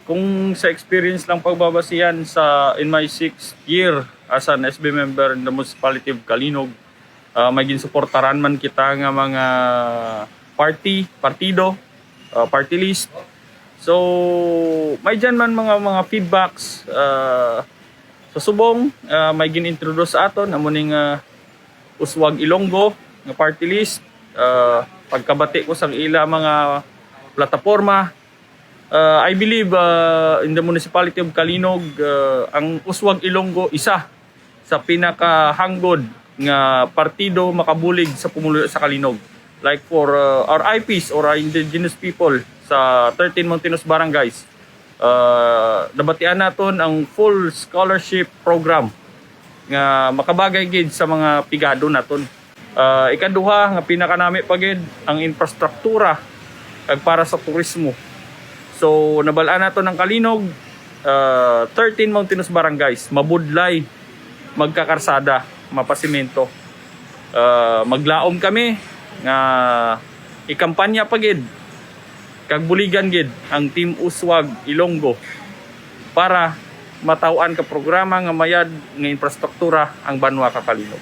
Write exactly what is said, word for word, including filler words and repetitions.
Kung sa experience lang pagbabasihan sa, in my sixth year as an S B member in the Municipality of Calinog, ah, may ginsuportaran man kita nga mga party, partido, ah, party list. So, may dyan man mga, mga feedbacks, ah, sa subong, ah, may gin-introduce sa aton, amo ning, ah, Uswag Ilonggo nga party list. Ah, pagkabati ko sang ila mga plataporma, ah, I believe, ah, in the Municipality of Calinog, ah, ang Uswag Ilonggo isa sa pinakahanggod nga partido makabulig sa pumuluyo sa Calinog. Like for, ah, our I Ps or our indigenous people sa thirteen mountainous barangays, ah, nabatian naton ang full scholarship program nga makabagay gid sa mga pigado naton. Ah, ikaduha nga pinakanami pa gid ang infrastruktura kag para sa turismo. So, nabal-an naton ang Calinog, ah, thirteen mountainous barangays, mabudlay, magkakarsada, mapasimento. Ah, maglaom kami nga ikampanya pa gid kag buligan gid ang Team Uswag Ilonggo para mataw-an ka programa nga mayad nga infrastruktura ang banwa ka Calinog.